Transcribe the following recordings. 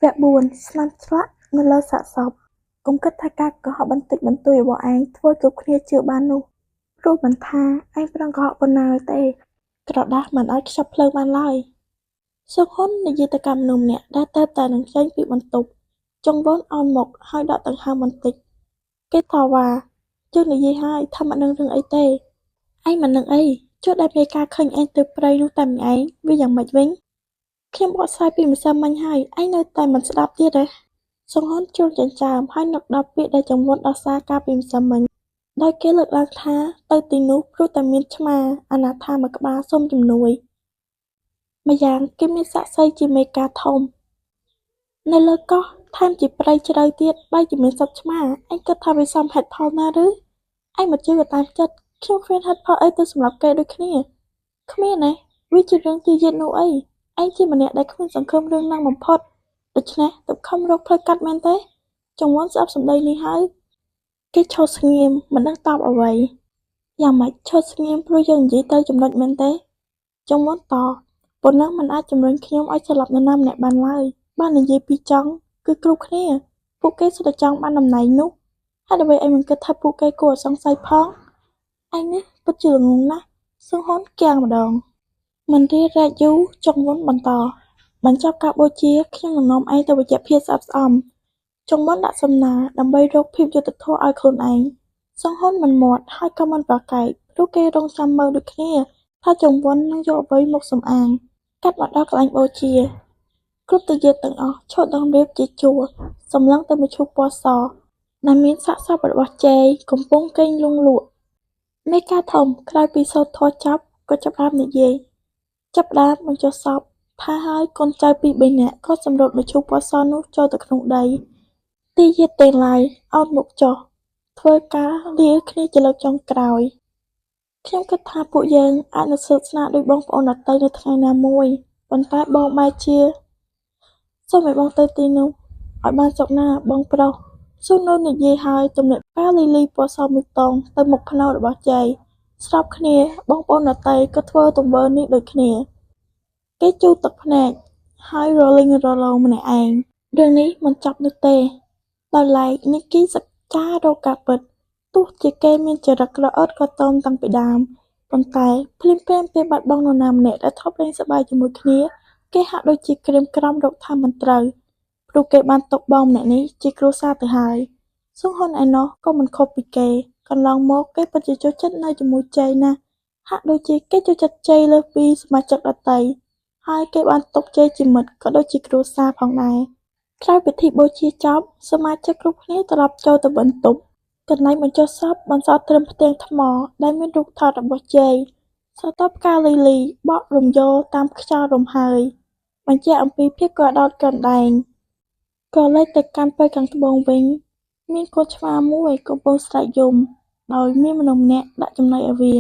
វគ្គ៤ស្នាមឆ្លាក់នៅលើសាកសពកុំគិតថាការកុហកបន្តិចបន្តួចរបស់ឯងធ្វើឲ្យគ្រប់គ្នាជឿបាននោះព្រោះមិនថាឯងប្រឹងកុហកប៉ុណ្ណានោះទេក្រដាសមិនអាចខ្ចប់ភ្លើងបានឡើយសុខហ៊ុននិយាយទៅកាន់មនុស្សម្នាក់ដែលទើបតែនឹងចេញពីបន្ទប់ចង្វន់អោនមុខហើយដកដង្ហើមបន្តិចគេតវ៉ាយើងនិយាយហើយថាមិនដឹងរឿងអីទេឯងមិនដឹងអីចុះដែលមេការឃើញឯងទៅព្រៃនោះតែម្នាក់ឯងវាយ៉ាងម៉េចវិញខ្ញុំបកស្រាយពីម្សិលមិញហើយឯងនៅតែមិនស្ដាប់ទៀតទេសុងហ៊ុនជួនចិញ្ចើមហើយនឹកដល់ពាក្យដែលចង្វន់ដោះសារកាលពីម្សិលមិញដោយគេលើកឡើងថាទៅទីនោះព្រោះតែមានឆ្មាអនាថាមួយក្បាលសុំជំនួយម្យ៉ាងគេមានសាក្សីជាមេការធំនៅលើកោះថែមជាព្រៃជ្រៅទៀតបែរជាមានសត្វឆ្មាឯងគិតថាវាសមហេតុផលណាឬឯងមិនជឿក៏តាមចិត្តខ្ញុំគ្មានហេតុផលអីទៅសម្រាប់គេដូចគ្នាគ្មានណាវាជារឿងជាយាតនោះអីឯងជាម្នាក់ដែលគ្មានសង្ឃឹមរឿងហ្នឹងបំផុតដូច្នេះទើបខំរកផ្លូវកាត់មែនទេចង្វន់ស្អប់សម្ដីនេះហើយគេឈរស្ងៀមមិនដឹងតបអ្វីយ៉ាងម៉េចឈរស្ងៀមព្រោះយើងនិយាយទៅចំណុចមែនទេចង្វន់តប៉ុណ្ណឹងមិនអាចជំរុញខ្ញុំឲ្យស្លាប់នរណាម្នាក់បានឡើយបាននិយាយពីចង់គឺគ្រប់គ្នាពួកគេសុទ្ធតែចង់បានតំណែងនោះហេតុអ្វីឯងមិនគិតថាពួកគេគួរឲ្យសង្ស័យផងឯងនេះពិតជាល្ងង់ណាស់សឹងហ៊ុនគាំងម្ដងមិនរារែកយូរចង្វន់បន្តបញ្ចប់ការបូជាខ្ញុំនឹងនាំឯងទៅវិជ្ជភាពស្អាតស្អំចង្វន់ដាក់សំណើដើម្បីរកភាពយុត្តិធម៌ឲ្យខ្លួនឯងសង្ហ៊ុនមិនមាត់ហើយក៏មិនប្រកែកព្រោះគេរងចាំមើលដូចគ្នាថាចង្វន់នឹងយកអ្វីមកសំអាងកាត់មកដល់កន្លែងបូជាគ្រប់ទាយាទទាំងអស់ឈរតម្រៀបជាជួរសម្លឹងទៅមឈូសពណ៌សដែលមានសាកសពរបស់ជ័យកំពុងគេងលង់លក់មេការធំក្រោយពីសូត្រធម៌ចប់ក៏ចាប់ផ្ដើមនិយាយចាប់ផ្ដើមបញ្ចុះសពថាហើយកូនចៅពីរបីនាក់ក៏សម្រុតមឈូសពណ៌សនោះចូលទៅក្នុងដីទាយាទទាំងឡាយអោនមុខចុះធ្វើការលាគ្នាជាលើកចុងក្រោយខ្ញុំគិតថាពួកយើងអាចនឹងស្និទ្ធស្នាលដូចបងប្អូនដទៃនៅថ្ងៃណាមួយប៉ុន្តែបងបែរជាសូមឲ្យបងទៅទីនោះឲ្យបានសុខណាបងប្រុសស៊ូនូនិយាយហើយទម្លាក់ផ្កាលីលីពណ៌សមួយតងទៅមុខផ្នូររបស់ជ័យស្របគ្នាបងប្អូនដទៃក៏ធ្វើទង្វើនេះដូចគ្នាគេជូតទឹកភ្នែកហើយរលីងរលោងម្នាក់ឯងរឿងនេះមិនចប់នោះទេដោយឡែកនីគីសច្ចារកការពិតទោះជាគេមានចរិតក្រអឺតក៏តមតាំងពីដើមប៉ុន្តែភ្លាមៗពេលបាត់បង់នរណាម្នាក់ដែលធ្លាប់លេងសប្បាយជាមួយគ្នាគេហាក់ដូចជាក្រៀមក្រំរកថាមិនត្រូវព្រោះគេបានទុកបងម្នាក់នេះជាគ្រួសារទៅហើយសុងហ៊ុនឯណោះក៏មិនខុសពីគេកន្លងមកគេពិតជាចូលចិត្តនៅជាមួយជ័យណាស់ហាក់ដូចជាគេចូលចិត្តជ័យលើសពីសមាជិកដទៃហើយគេបានទុកជ័យជាមិត្តក៏ដូចជាគ្រួសារផងដែរក្រោយពិធីបូជាចប់សមាជិកគ្រប់គ្នាត្រឡប់ចូលទៅបន្ទប់កន្លែងបញ្ចុះសពបន្សល់ត្រឹមផ្ទាំងថ្មដែលមានរូបថតរបស់ជ័យស្រទាប់ផ្កាលីលីបក់រំយោលតាមខ្យល់រំហើយបញ្ជាក់អំពីភាពក្រដោតក្រដែងក៏លេចទៅកាន់ប៉ែកខាងត្បូងវិញមានកូនឆ្មាមួយកំពុងស្រែកយំដោយមានមនុស្សម្នាក់ដាក់ចំណីឲ្យវា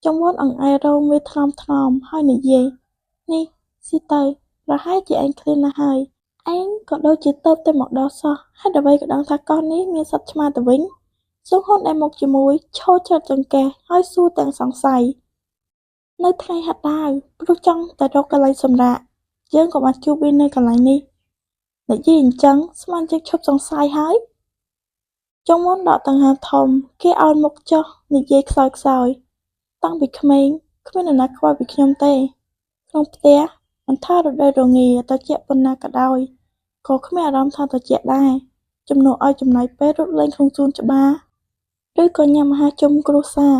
ចង្វន់អង្អែលរោមវាថ្នមៗហើយនិយាយនេះស៊ីទៅប្រហែលជាឯងឃ្លានណាស់ហើយឯងក៏ដូចជាទៅតែមកដល់សោះហេតុអ្វីក៏ដឹងថាកោះនេះមានសត្វឆ្មាទៅវិញសុងហ៊ុនដែលមកជាមួយឈរច្រឹកចង្កេះហើយសួរទាំងសង្ស័យនៅថ្ងៃហាត់ដាវព្រោះចង់តែរកកន្លែងសម្រាកយើងក៏បានជួបវានៅកន្លែងនេះនិយាយអញ្ចឹងស្មានយើងឈប់សង្ស័យហើយចង្វន់ដកដង្ហើមធំគេអោនមុខចុះនិយាយខ្សោយៗតាំងពីក្មេងគ្មាននរណាខ្វល់ពីខ្ញុំទេក្នុងផ្ទះមិនថារដូវរងាត្រជាក់ប៉ុណ្ណាក៏ដោយក៏គ្មានអារម្មណ៍ថាត្រជាក់ដែរជំនួសឲ្យចំណាយពេលរត់លេងក្នុងសួនច្បារឬក៏ញ៉ាំអាហារជុំគ្រួសារ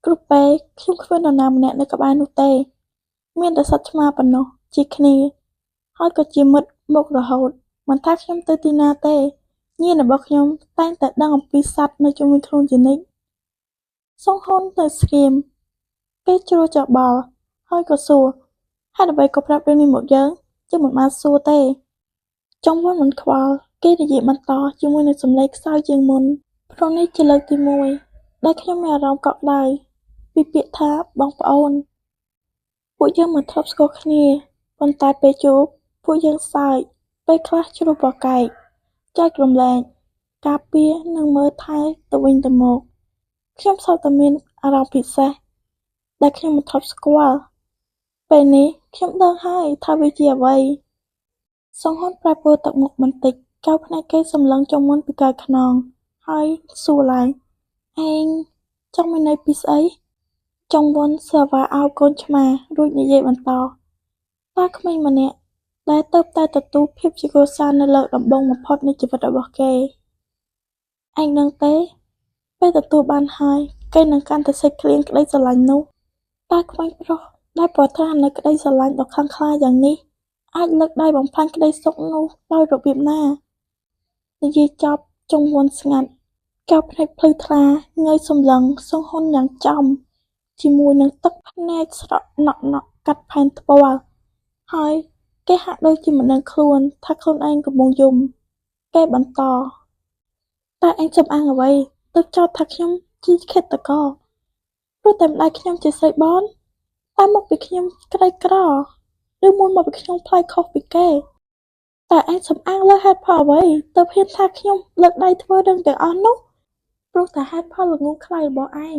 គ្រប់ពេលខ្ញុំគ្មាននរណាម្នាក់នៅក្បែរនោះទេមានតែសត្វឆ្មាប៉ុណ្ណោះជាគ្នាហើយក៏ជាមិត្តមករហូតមិនថាខ្ញុំទៅទីណាទេញាតិរបស់ខ្ញុំតែងតែដឹងអំពីសត្វនៅជុំវិញខ្លួនជានិច្ចសុងហ៊ុននៅស្ងៀមគេជ្រួលច្របល់ហើយក៏សួរហេតុអ្វីក៏ប្រាប់រឿងនេះមកយើងយើងមិនបានសួរទេចង្វន់មិនខ្វល់គេនិយាយបន្តជាមួយនឹងសម្លេងខ្សោយជាងមុនព្រោះនេះជាលើកទី1ដែលខ្ញុំមានអារម្មណ៍កក់ក្ដៅពីពាក្យថាបងប្អូនពួកយើងមិនធ្លាប់ស្គាល់គ្នាប៉ុន្តែពេលជួបពួកយើងសើចពេលខ្លះជ្រុះប្រកែកចែករំលែកការពារនិងមើលថែទៅវិញទៅមកខ្ញុំសុទ្ធតែមានអារម្មណ៍ពិសេសដែលខ្ញុំមិនធ្លាប់ស្គាល់ពេលនេះខ្ញុំដឹងហើយថាវាជាអ្វី សុងហ៊ុនប្រែប្រួលទឹកមុខបន្តិច កែវភ្នែកគេសម្លឹងចុងវុនពីក្រោយខ្នង ហើយសួរឡើង ឯងចង់មានន័យពីស្អី? ចុងវុនស្រវាឱបកូនឆ្មា រួចនិយាយបន្ត តើក្មេងម្នាក់ដែលទើបតែទទួលភាពជាគ្រួសារនៅលើកដំបូងបំផុតនៃជីវិតរបស់គេ ឯងដឹងទេ ពេលទទួលបានហើយ គេនឹងកាន់តែស្រេកឃ្លានក្តីស្រឡាញ់នោះ តើក្មេងប្រុសដែលប្រាថ្នានូវក្តីស្រឡាញ់ដ៏ខ្លាំងក្លាយ៉ាងនេះ អាចលើកដៃបំផ្លាញក្តីសុខនោះដោយរបៀបណា? និយាយចប់ ចុងវុនស្ងាត់ កែវភ្នែកភ្លឺថ្លាងើយសម្លឹងសុងហ៊ុនយ៉ាងចំ ជាមួយនឹងទឹកភ្នែកស្រក់ណក់ៗកាត់ផែនថ្ពាល់ ហើយគេហាក់ដូចជាមិនដឹងខ្លួនថាខ្លួនឯងកំពុងយំ គេបន្ត តើឯងសំអាងអ្វីទើបចោទថាខ្ញុំជាឃាតករ ព្រោះតែម្តាយខ្ញុំជាស្រីបន តើមកពីខ្ញុំក្រីក្រ ឬមួយមកពីខ្ញុំប្លែកខុសពីគេ តើឯងសំអាងលើហេតុផលអ្វីទើបហ៊ានថាខ្ញុំលើកដៃធ្វើរឿងទាំងអស់នោះ ព្រោះតែហេតុផលល្ងង់ខ្លៅរបស់ឯង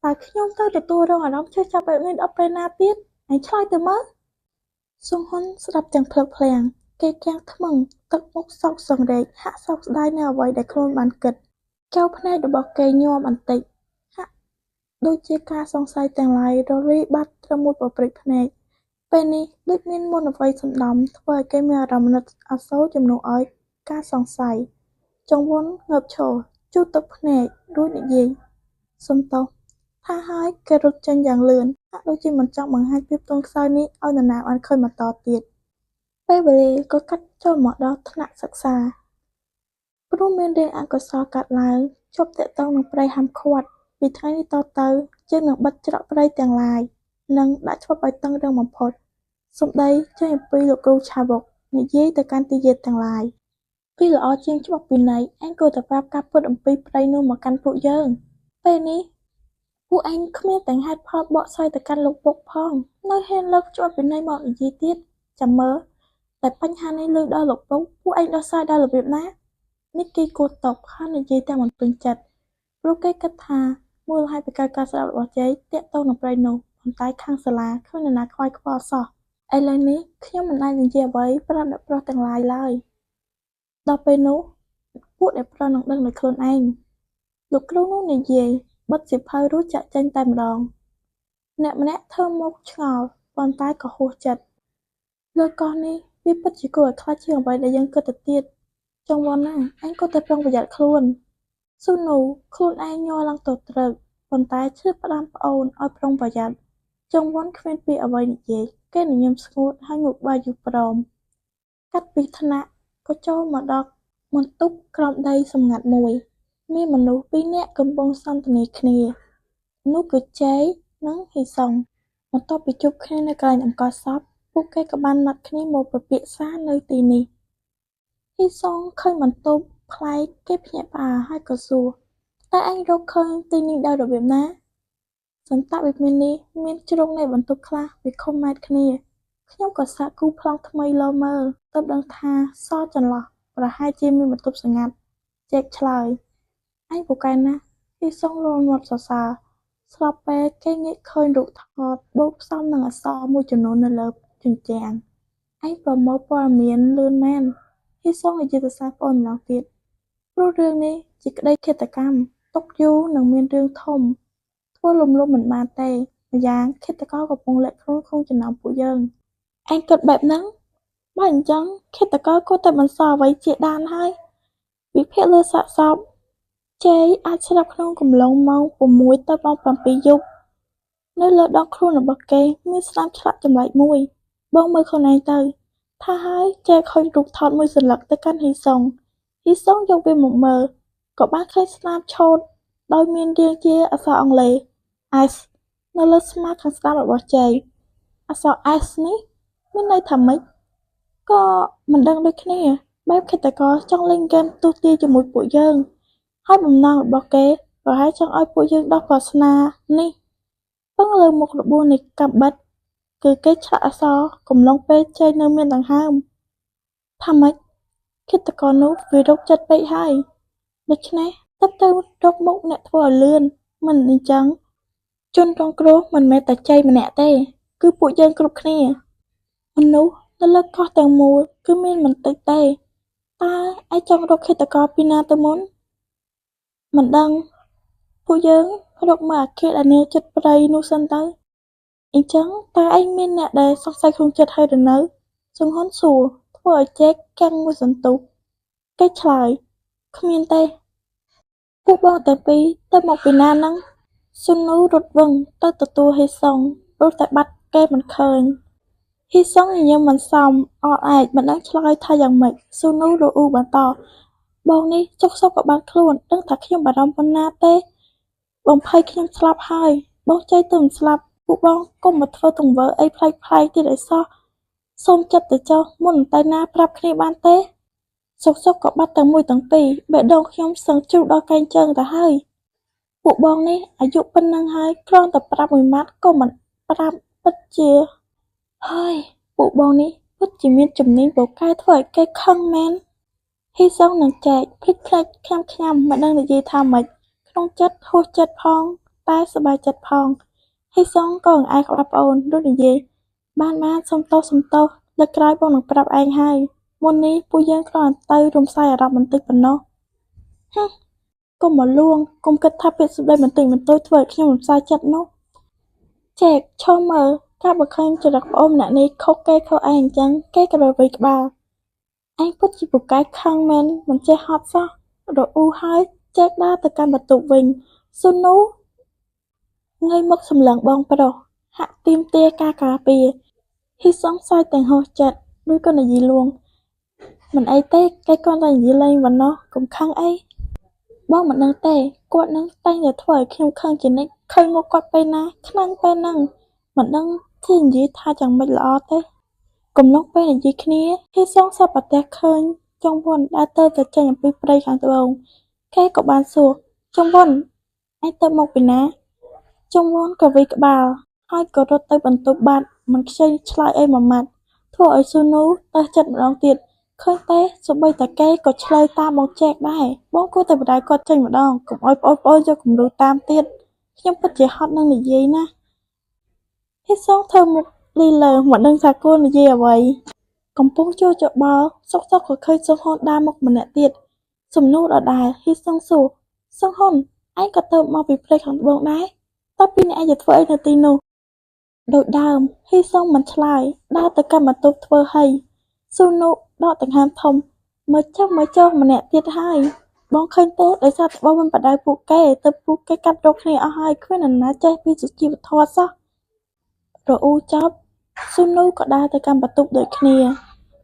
តើខ្ញុំទៅទទួលរងអារម្មណ៍ឈឺចាប់បែបនេះដល់ពេលណាទៀត ឯងឆ្លើយទៅមើល សុងហ៊ុនស្ដាប់ទាំងភ្លើកភ្លាំង គេគាំងថ្មឹង ទឹកមុខសោកសង្រេកហាក់សោកស្ដាយនូវអ្វីដែលខ្លួនបានគិត កែវភ្នែករបស់គេញ័របន្តិច ហាក់ដូចជាការសង្ស័យទាំងឡាយរលាយបាត់ត្រឹមមួយប៉ព្រិចភ្នែក ពេលនេះដូចមានមន្តអ្វីសណ្តំធ្វើឲ្យគេមានអារម្មណ៍អាណិតអាសូរជំនួសឲ្យការសង្ស័យ ចុងវុនងើបឈរ ជូតទឹកភ្នែក រួចនិយាយ សុំទោស ថាហើយគេរត់ចេញយ៉ាងលឿន ហាក់ដូចជាមិនចង់បង្ហាញភាពទន់ខ្សោយនេះឲ្យនរណាបានឃើញបន្តទៀត ពេលវេលាក៏កាត់ចូលមកដល់ថ្នាក់សិក្សា ព្រោះមានរឿងអកុសលកើតឡើងជាប់ទាក់ទងនឹងព្រៃហាមឃាត់ ពីថ្ងៃនេះតទៅ យើងនឹងបិទច្រកព្រៃទាំងឡាយ និងដាក់ច្បាប់ឲ្យតឹងរ៉ឹងបំផុត សម្ដីចេញអំពីលោកគ្រូឆាវុក និយាយទៅកាន់ទាយាទទាំងឡាយ វាល្អជាងច្បាប់វិន័យ ឯងគួរតែប្រាប់ការពិតអំពីព្រៃនោះមកកាន់ពួកយើង ពេលនេះពួកឯងគ្មានទាំងហេតុផលបកស្រាយទៅកាន់លោកពុកផង នៅហ៊ានលើកច្បាប់វិន័យមកនិយាយទៀត ចាំមើល តែបញ្ហានេះឮដល់លោកពុក ពួកឯងដោះស្រាយដោយរបៀបណា នេះគេគួរຕົក ហើយនិយាយទាំងមិនពេញចិត្ត ព្រោះគេគិតថាមូលហេតុពីការកើតស្លាប់របស់ជ័យទាក់ទងនឹងព្រៃនោះ ប៉ុន្តែខាងសាលាគ្មាននរណាខ្វាយខ្វល់សោះ ឥឡូវនេះខ្ញុំមិនអាចនិយាយអ្វីប្រាប់អ្នកប្រុសទាំងឡាយឡើយ ដល់ពេលនោះពួកអ្នកប្រុសនឹងដឹងដោយខ្លួនឯង លោកគ្រូនោះនិយាយ បិទសៀវភៅរួចចាកចេញតែម្ដង អ្នកម្នាក់ធ្វើមុខឆ្ងល់ ប៉ុន្តែក៏ហួសចិត្ត លើកោះនេះវាពិតជាគួរឲ្យខ្លាចជាងអ្វីដែលយើងគិតទៅទៀត ចង់វល់ណាស់ ឯងគួរតែប្រុងប្រយ័ត្នខ្លួន ស៊ូនូខ្លួនឯងញ័រឡើងទទ្រើក ប៉ុន្តែឆ្លៀតផ្ដាំប្អូនឲ្យប្រុងប្រយ័ត្ន ចុងវ៉ុនគ្មានពាក្យអ្វីនិយាយ គេញញឹមស្ងួតហើយងក់ក្បាលយល់ព្រម កាត់ពីថ្នាក់ក៏ចូលមកដល់បន្ទប់ក្រោមដីសម្ងាត់មួយ មានមនុស្សពីរនាក់កំពុងសន្ទនាគ្នា នោះគឺជេនិងហ៊ីសុង បន្ទាប់ពីជួបគ្នានៅកន្លែងតម្កល់សព ពួកគេក៏បានណាត់គ្នាមកពិភាក្សានៅទីនេះ ហ៊ីសុងឃើញបន្ទប់ប្លែកគេភ្ញាក់ផ្អើលហើយក៏សួរ តើឯងរកឃើញទីនេះដោយរបៀបណា? សន្តាវិមាននេះមានជ្រុងនៃបន្ទប់ខ្លះវាខុសម៉ែត្រគ្នា ខ្ញុំក៏សាកគូប្លង់ថ្មីលមើល ទើបដឹងថាសល់ចន្លោះប្រហែលជាមានបន្ទប់សម្ងាត់ ជែកឆ្លើយ ឯងពូកែណាស់ ហ៊ីសុងលាន់មាត់សរសើរ ស្របពេលគេងាកឃើញរូបថតបូកផ្សំនឹងអក្សរមួយចំនួននៅលើជញ្ជាំង ឯងប្រមូលព័ត៌មានលឿនមែន ហ៊ីសុងនិយាយសរសើរប្អូនម្ដងទៀត ព្រោះរឿងនេះជាក្តីឃាតកម្ម ទុកយូរនឹងមានរឿងធំ ធ្វើលំៗមិនបានទេ ម្យ៉ាងឃាតករកំពុងលាក់ខ្លួនក្នុងចំណោមពួកយើង ឯងគិតបែបហ្នឹង បើអញ្ចឹងឃាតករគួរតែបន្សល់អ្វីជាដានហើយ វិភាគលើសាកសព ជេអាចស្លាប់ក្នុងកំឡុងម៉ោង6ទៅម៉ោង7យប់ នៅលើដងខ្លួនរបស់គេមានស្នាមឆ្លាក់ចម្លែកមួយ បងមើលខ្លួនឯងទៅ ថាហើយជេឃើញរូបថតមួយសន្លឹកទៅកាន់ហ៊ីសុង ហ៊ីសុងយកវាមកមើល ក៏បានឃើញស្នាមឆូតដោយមានរាងជាអក្សរអង់គ្លេស S នៅលើស្មាខាងស្ដាំរបស់ជេ អក្សរ S នេះមានន័យថាម៉េច? ក៏មិនដឹងដូចគ្នា បែបឃាតករចង់លេងហ្គេមទស្សន៍ទាយជាមួយពួកយើង ហើយបំណងរបស់គេប្រហែលចង់ឲ្យពួកយើងដោះប្រស្នានេះ ពឹងលើមុខរបួសនៃកាំបិត គឺគេឆ្លាក់អក្សរកំឡុងពេលជែកនៅមានដង្ហើម ថាម៉េច ឃាតករនោះវារោគចិត្តពេកហើយ ដូច្នេះទើបទៅរកមុខអ្នកធ្វើឲ្យលឿន មិនអញ្ចឹងជនរងគ្រោះមិនមែនតែជ័យម្នាក់ទេ គឺពួកយើងគ្រប់គ្នា មនុស្ស នៅលើកោះទាំងមូលគឺមានមិនតិចទេ តើឯងចង់រកឃាតករពីណាទៅមុន? មិនដឹង ពួកយើងរកមើលអគារដែលនៅជិតព្រៃនោះសិនទៅ អ៊ីចឹងតើឯងមានអ្នកដែលសង្ស័យក្នុងចិត្តហើយឬនៅ? ស៊ុងហ៊ុនសួរ ធ្វើឲ្យជេកគាំងមួយសន្ទុះ គេឆ្លើយ គ្មានទេ ពួកបងទាំងពីរទៅមកពីណាហ្នឹង? ស៊ុននូរត់វឹងទៅទទួលហ៊ីសុង ព្រោះតែបាត់គេមិនឃើញ ហ៊ីសុងញញឹមមិនសម អល់ឯកមិនដឹងឆ្លើយថាយ៉ាងម៉េច ស៊ូនូរអ៊ូបន្ត បងនេះសុខៗក៏បានខ្លួន ដឹងថាខ្ញុំបារម្ភប៉ុណ្ណាទេ បំភ័យខ្ញុំស្លាប់ហើយ បងជ័យទៅមិនស្លាប់ ពួកបងកុំមកធ្វើទង្វើអីប្លែកៗទៀតឲ្យសោះ សូមចិត្តទៅចុះ មុនមិនទៅណាប្រាប់គ្នាបានទេ? សុខៗក៏បាត់ទាំងមួយទាំងពីរ បេះដូងខ្ញុំសឹងជ្រុះដល់កែងជើងទៅហើយ ពួកបងនេះអាយុប៉ុណ្ណឹងហើយគ្រាន់តែប្រាប់មួយម៉ាត់ក៏មិនប្រាប់ពិតជា ហើយពួកបងនេះពិតជាមានជំនាញពូកែធ្វើឲ្យគេខឹងមែន ហ៊ីសុងនិងចែកភ្លេចភ្លេចខ្ញាំខ្ញាំមិនដឹងនិយាយថាម៉េច ក្នុងចិត្តហួសចិត្តផង តែសប្បាយចិត្តផង ហ៊ីសុងក៏អង្អែលក្បាលប្អូន រួចនិយាយ បានៗសុំទោសសុំទោស លើកក្រោយបងនឹងប្រាប់ឯងហើយ មុននេះពួកយើងគ្រាន់តែទៅរំសាយអារម្មណ៍បន្តិចប៉ុណ្ណោះ ហឹ កុំមកលួង កុំគិតថាពាក្យសម្ដីបន្តិចបន្តួចធ្វើឲ្យខ្ញុំរំសាយចិត្តនោះ ចែកឈរមើល កាលបើឃើញចរិតប្អូនម្នាក់នេះខុសគេខុសឯងអញ្ចឹង គេក៏រវីក្បាល ឯងពិតជាពូកែខឹងមែនមិនចេះហត់សោះ រអ៊ូហើយចែកដើរទៅកាន់បន្ទប់វិញ ស៊ូនូងើយមុខសម្លឹងបងប្រុស ហាក់ទាមទារការការពារ ហ៊ីសុងសើចទាំងហួសចិត្ត រួចក៏និយាយលួង មិនអីទេ គេគ្រាន់តែនិយាយលេងប៉ុណ្ណោះ កុំខឹងអី បងមិនដឹងទេ គាត់នឹងតែងតែធ្វើឲ្យខ្ញុំខឹងជានិច្ច ឃើញមុខគាត់ពេលណា ខ្នាញ់ពេលហ្នឹង មិនដឹងជានិយាយថាយ៉ាងម៉េចល្អទេ កំឡុងពេលនិយាយគ្នា ហ៊ីសុងសប្បុរសឃើញចុងវ៉ុនដែលទៅតែចេញអំពីព្រៃខាងត្បូង គេក៏បានសួរ ចុងវ៉ុន ឯងទៅមកពីណា? ចុងវ៉ុនក៏វីក្បាល ហើយក៏រត់ទៅបន្ទប់បាត់មិនខ្ចីឆ្លើយអីមួយម៉ាត់ ធ្វើឲ្យស៊ូនូតើចិត្តម្ដងទៀត ឃើញទេសូម្បីតែគេក៏ឆ្លើយតាមបងចែកដែរ បងគួរតែបដៅគាត់ចេញម្ដង កុំឲ្យប្អូនៗយកគំរូតាមទៀត ខ្ញុំពិតជាហត់នឹងនិយាយណាស់ ហ៊ីសុងធ្វើមុខលីលើមិនដឹងថាគួរនិយាយអ្វី កំពុងជួលច្បល់ សុកៗក៏ឃើញស៊ុងហ៊ុនដើរមកម្នាក់ទៀត សំណួរដដែល ហ៊ីសុងសួរ ស៊ុងហ៊ុន ឯងក៏ទៅមកពីព្រៃខាងត្បូងដែរ តើពីរនាក់ឯងទៅធ្វើអីនៅទីនោះ? ដូចដើម ហ៊ីសុងមិនឆ្លើយ ដើរទៅកាន់បន្ទប់ធ្វើហី ស៊ូនូដកដង្ហើមធំ មើលចុះមើលចុះម្នាក់ទៀតហើយ បងឃើញទេដោយសារតែបងមិនបដៅពួកគេ ទៅពួកគេកាត់រកគ្នាអស់ហើយ គ្មាននរណាចេះពីសុជីវធម៌សោះ រអ៊ូចប់ ស៊ូនូក៏ដើរទៅកាន់បន្ទប់ដូចគ្នា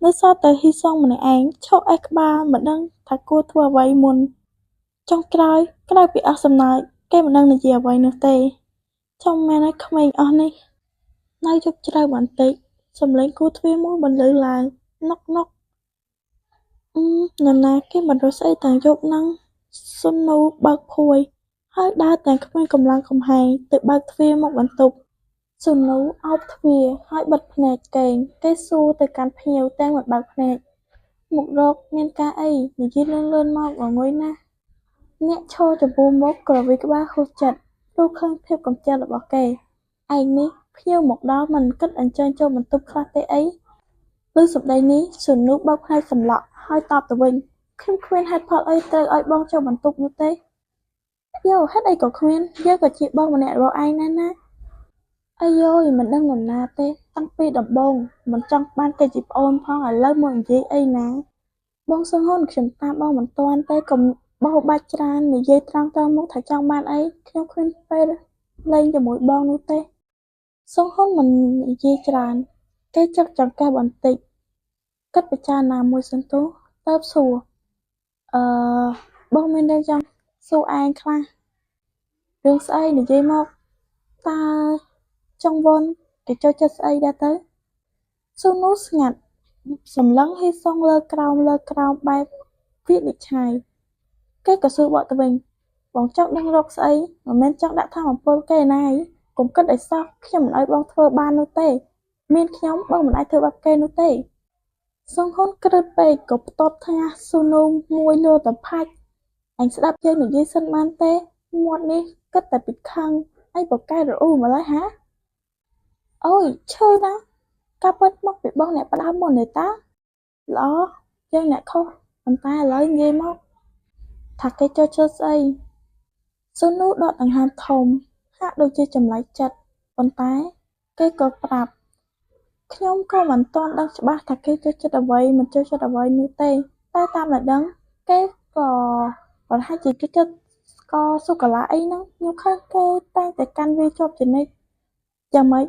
នៅសល់តែហ៊ីសុងម្នាក់ឯងឈរអេះក្បាលមិនដឹងថាគួរធ្វើអ្វីមុន ចុងក្រោយក្រៅពីអស់សំណើចគេមិនដឹងនិយាយអ្វីនោះទេ ចំមែនហើយក្មេងអស់នេះ នៅយប់ជ្រៅបន្តិច សំឡេងគោះទ្វារមួយបន្លឺឡើង ណុកណុក អឺនរណាគេមករត់ស្អីទាំងយប់ហ្នឹង ស៊ុននូបើកភួយ ហើយដើរទាំងគ្មានកម្លាំងកំហែងទៅបើកទ្វារមកបន្ទប់ ស៊ូនូឱបទ្វារហើយបិទភ្នែកគេង គេសួរទៅកាន់ភ្ញៀវទាំងមិនបើកភ្នែក មករកមានការអី និយាយលឿនៗមកងងុយណាស់ អ្នកឈរចំពោះមុខក្រវីក្បាលហួសចិត្ត ព្រោះឃើញភាពកម្ចាត់របស់គេ ឯងនេះភ្ញៀវមកដល់មិនគិតអញ្ជើញចូលបន្ទប់ខ្លះទេអី ឮសម្ដីនេះ ស៊ូនូបើកភ្នែកសម្លក់ ហើយតបទៅវិញ ខ្ញុំគ្មានហេតុផលអីត្រូវឲ្យបងចូលបន្ទប់នោះទេ យោហេតុអីក៏គ្មាន យើងក៏ជាបងម្នាក់របស់ឯងដែរណា អាយយមិនដឹងនរណាទេ តាំងពីដំបូងមិនចង់បានគេជាប្អូនផងឥឡូវមកនិយាយអីណា បងស៊ុងហ៊ុនខ្ញុំតាមបងមិនទាន់ទេកុំបោបាច់ច្រើននិយាយត្រង់ៗមកថាចង់បានអី ខ្ញុំគ្មានពេលលេងជាមួយបងនោះទេ ស៊ុងហ៊ុនមិននិយាយច្រើន គេចឹកចង្កេះបន្តិច គិតពិចារណាមួយសន្ទុះ តើបសួរ អឺ បងមានរឿងចង់សួរឯងខ្លះ រឿងស្អីនិយាយមក តើចង់វ៉ុនគេចូលចិត្តស្អីដែរទៅ? ស៊ូនូស្ងាត់ សម្លឹងហ៊ីសុងលើក្រោមលើក្រោមបែបវិនិច្ឆ័យ គេក៏សួរបកទៅវិញ បងចង់ដឹងរកស្អី មិនមែនចង់ដាក់ថាមពលគេណាអី កុំគិតឲ្យសោះ ខ្ញុំមិនឲ្យបងធ្វើបាននោះទេ មានខ្ញុំបងមិនអាចធ្វើបាបគេនោះទេ សុងហ៊ុនក្រឹតពេកក៏ផ្ទាត់ថ្ងាសស៊ូនូមួយលទៅផាច់ អញស្ដាប់យើងនិយាយសិនបានទេ មាត់នេះគិតតែពីខឹង ឯងបកកែរអ៊ូម្ល៉េះហា? អូយឈឺណាស់ ការពិតមកពីបងអ្នកផ្ដើមមុនទេតាល្អយើងអ្នកខុសប៉ុន្តែឥឡូវនិយាយមកថាគេចូលចិត្តស្អីស៊ូនូដកដង្ហើមធំហាក់ដូចជាចម្លែកចិត្តប៉ុន្តែគេក៏ប្រាប់ខ្ញុំក៏មិនទាន់ដឹងច្បាស់ថាគេចូលចិត្តអ្វីមិនចូលចិត្តអ្វីនោះទេតែតាមដែលដឹងគេក៏ប្រហែលជាចូលចិត្តស្ករសូកូឡាអីហ្នឹងខ្ញុំឃើញគេតែងតែកាន់វាជាប់ជានិច្ចយ៉ាងម៉េច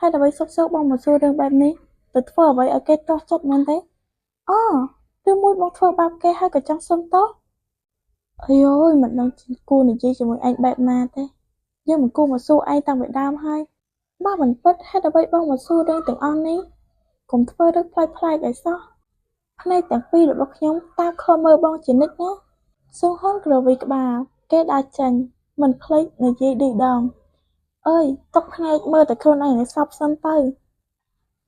ហេតុអ្វីសុកសុកបងមកសួររឿងបែបនេះទៅធ្វើអ្វីឲ្យគេទាស់ចិត្តមែនទេអូឬមួយបងធ្វើបាបគេហើយក៏ចង់សុំទោសអាយយមិនដឹងគួរនិយាយជាមួយឯងបែបណាទេយើងមិនគួរមកសួរឯងតាំងពីដើមហើយបើមិនពិតហេតុអ្វីបងមកសួររឿងទាំងអស់នេះកុំធ្វើរឿងប្លែកៗឲ្យសោះភ្នែកទាំងពីររបស់ខ្ញុំតាមឃ្លាំមើលបងជានិច្ចណាស៊ូហ៊ុនក្រវីក្បាលគេដើរចេញមិនភ្លេចនិយាយឌឺដងអើយទុកភ្នែកមើលតែខ្លួនឯងឲ្យសព្វសិនទៅ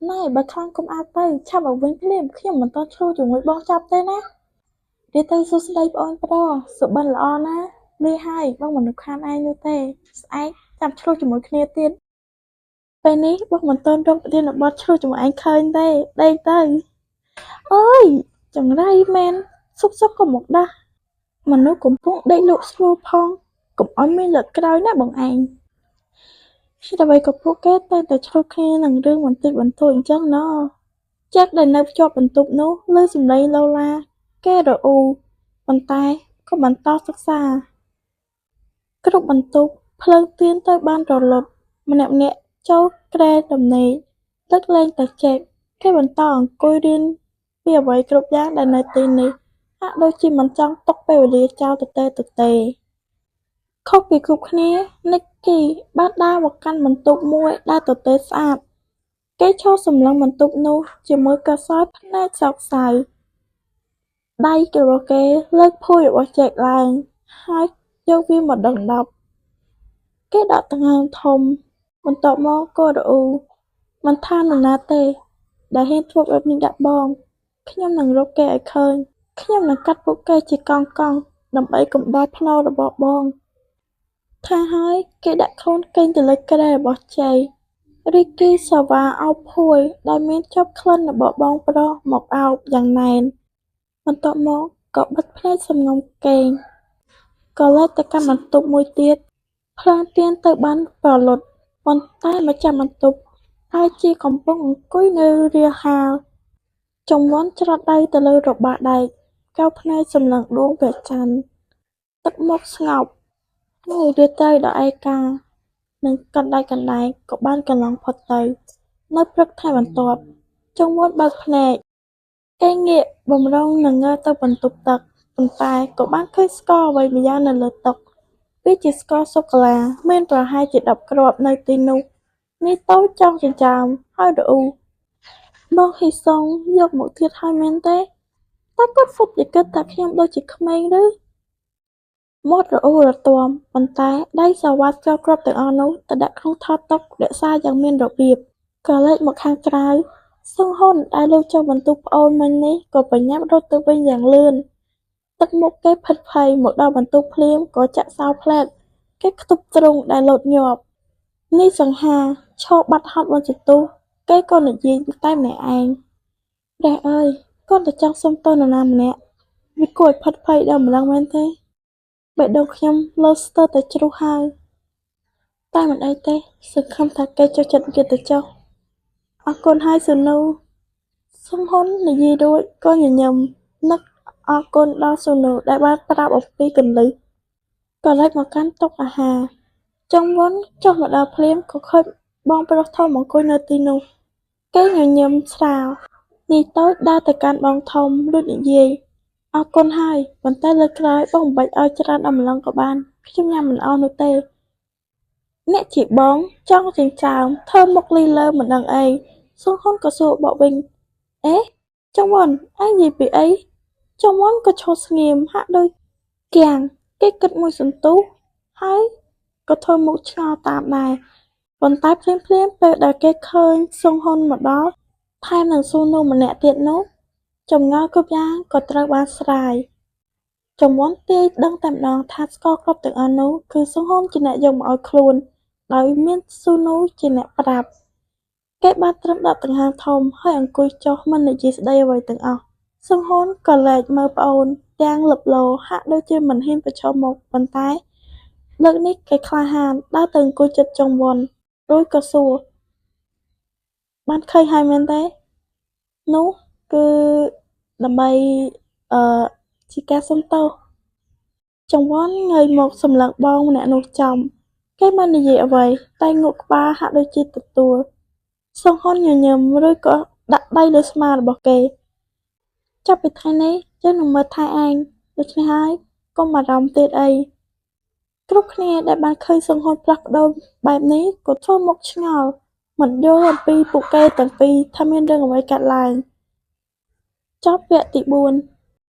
ណែបើខ្លាំងកុំអាលទៅឆាប់មកវិញភ្លាមខ្ញុំមិនទាន់ឈ្លោះជាមួយបងចប់ទេណានិយាយទៅសួស្ដីប្អូនប្រុសសុបិនល្អណាស់លាហើយបងមិនរំខានឯងនោះទេស្អែកចាំឈ្លោះជាមួយគ្នាទៀតពេលនេះបងមិនទាន់រកប្រធានបទឈ្លោះជាមួយឯងឃើញទេដេកទៅអើយចង្រៃមែនសុកសុកក៏មកដាស់មនុស្សកំពុងដេកលក់ស្រួលផងកុំឲ្យមានលើកក្រោយណាបងឯងហេតុអ្វីក៏ពួកគេតែងតែឈ្លោះគ្នានឹងរឿងបន្តិចបន្តួចអញ្ចឹងណចឹកដែលនៅភ្ជាប់បន្ទប់នោះឮសំឡេងឡូឡាគេរអ៊ូប៉ុន្តែក៏បន្តសិក្សាគ្រប់បន្ទប់ភ្លើងទៀនទៅបានរលត់ម្នាក់ៗចូលគ្រែដំណេកលើកលែងតែចេកគេបន្តអង្គុយរៀនពីអ្វីគ្រប់យ៉ាងដែលនៅទីនេះហាក់ដូចជាមិនចង់ទុកពេលវេលាចោលទទេទទេខុសពីគ្រប់គ្នានិកគីបានដើរមកកាន់បន្ទប់មួយដែលទទេស្អាតគេឈរសម្លឹងបន្ទប់នោះជាមួយកសោយភ្នែកសោកសៅដៃរបស់គេលើកភួយរបស់ចេកឡើងហើយយកវាមកដណ្ដប់គេដកដង្ហើមធំបន្ទាប់មកក៏រអ៊ូមិនថានរណាទេដែលហ៊ានធ្វើបែបនេះដាក់បងខ្ញុំនឹងរកគេឲ្យឃើញខ្ញុំនឹងកាត់ពួកគេជាកង់ៗដើម្បីកំដរផ្នូររបស់បងថាហើយគេដាក់ខ្លួនកេងទៅលើគ្រែរបស់ជ័យរីគីសាវ៉ាឱបភួយដែលមានជាប់ក្លិនរបស់បងប្រុសមកឱបយ៉ាងណែនបន្ទាប់មកក៏បិទភ្នែកសំងំគេងក៏លែកទៅកាន់បន្ទប់មួយទៀតភ្លើងទៀនទៅបានប្រលត់ប៉ុន្តែម្ចាស់បន្ទប់ហើយជាកំពុងអង្គុយនៅរាហាលចង្វាន់ច្រត់ដៃទៅលើរបាដែកកោភ្នែកសម្លឹងដួងព្រះច័ន្ទទឹកមុខស្ងប់ហើយរាត្រីដ៏ឯកានិងកណ្ដែកកណ្ដែងក៏បានកន្លងផុតទៅនៅព្រឹកថ្ងៃបន្ទាប់ចង្វាន់បើកភ្នែកគេងាកបំរុងនឹងងើទៅបន្ទប់ទឹកប៉ុន្តែក៏បានឃើញស្ករអ្វីម្យ៉ាងនៅលើតុវាជាស្ករសូកូឡាមានប្រហែលជា10គ្រាប់នៅទីនោះនេះតូចចង់ចិញ្ចើមហើយរអ៊ូបងហ៊ីសុងយកមកទៀតហើយមែនទេតែគាត់ហ្វុតជាគិតថាខ្ញុំដូចជាក្មេងឬមាត់រអ៊ូរទាំប៉ុន្តែដៃសាវ៉ាត់ស្ករគ្រាប់ទាំងអស់នោះទៅដាក់ក្នុងថតតុរក្សាយ៉ាងមានរបៀបក៏លេចមកខាងក្រៅស៊ុងហ៊ុនដែលលួចចូលបន្ទប់ប្អូនមិញនេះក៏ប្រញាប់រត់ទៅវិញយ៉ាងលឿនទឹកមុខគេភិតភ័យមកដល់បន្ទប់ភ្លាមក៏ចាក់សោផ្លែតគេខ្ទប់ទ្រុងដែលលោតញាប់នេះសង្ហាឈរបាត់ហត់មួយសន្ទុះគេក៏និយាយតែម្នាក់ឯងព្រះអើយគាត់តែចង់សុំទោសនរណាម្នាក់វាគួរឲ្យផិតភ័យដល់ម្លឹងមែនទេបេះដូងខ្ញុំលោតស្ទើរតែជ្រុះហើយតែមិនអីទេសង្ឃឹមថាគេចូលចិត្តគេទៅចុះអរគុណហើយសូនូស៊ុងហ៊ុននិយាយរួចក៏ញញឹមនឹកអរគុណដល់សូនូដែលបានប្រាប់អំពីគន្លឹះក៏លេចមកកាន់តុអាហារចុងវ៉ុនចុះមកដល់ភ្លាមក៏ឃើញបងប្រុសធំអង្គុយនៅទីនោះគេញញឹមស្រាលនេះតូចដើរទៅកាន់បងធំរួចនិយាយអរគុណហើយប៉ុន្តែលើកក្រោយបងមិនបាច់ឲ្យច្រើនដល់ម្លឹងក៏បានខ្ញុំញ៉ាំមិនអស់នោះទេអ្នកជាបងចង់ចិញ្ចើមធ្វើមុខលីលើមិនដឹងអីស៊ុងហ៊ុនក៏សួរបកវិញអេចុងវ៉ុនឯងនិយាយពីអីចុងវ៉ុនក៏ឈរស្ងៀមហាក់ដូចគាំងគេគិតមួយសន្ទុះហើយក៏ធ្វើមុខឆ្ងល់តាមដែរប៉ុន្តែភ្លាមៗពេលដែលគេឃើញស៊ុងហ៊ុនមកដល់ថែមនឹងស៊ូនូម្នាក់ទៀតនោះចម្ងល់គ្រប់យ៉ាងក៏ត្រូវបានស្រាយចង្វាន់ទាយដឹងតែម្ដងថាស្ករគ្រាប់ទាំងអស់នោះគឺស៊ុងហ៊ុនជាអ្នកយកមកឲ្យខ្លួនដោយមានស៊ូនូជាអ្នកប្រាប់ គេបានត្រឹមដកដង្ហើមធំហើយអង្គុយចុះមិននិយាយស្ដីអ្វីទាំងអស់ ស៊ុងហ៊ុនក៏លែកមើលប្អូនទាំងលឹបលរហាក់ដូចជាមិនហ៊ានប្រឈមមុខប៉ុន្តែលើកនេះគេក្លាហានដើរទៅអង្គុយជិតចុងវ៉ុនរួចក៏សួរបានឃើញហើយមែនទេនោះគឺដើម្បីអឺជាការសុំទោសចង្វន់ងើយមកសម្លឹងបងម្នាក់នោះចំគេមិននិយាយអ្វីតែងក់ក្បាលហាក់ដូចជាទទួលសុងហ៊ុនញញឹមរួចក៏ដាក់ដៃលើស្មារបស់គេចាប់ពីថ្ងៃនេះយើងនឹងមើលថែឯងដូច្នេះហើយកុំបារម្ភទៀតអីគ្រប់គ្នាដែលបានឃើញសុងហ៊ុនផ្លាស់ប្ដូរបែបនេះក៏ធ្វើមុខឆ្ងល់មិនយល់អំពីពួកគេទាំងពីរថាមានរឿងអ្វីកើតឡើងចប់វគ្គទី4។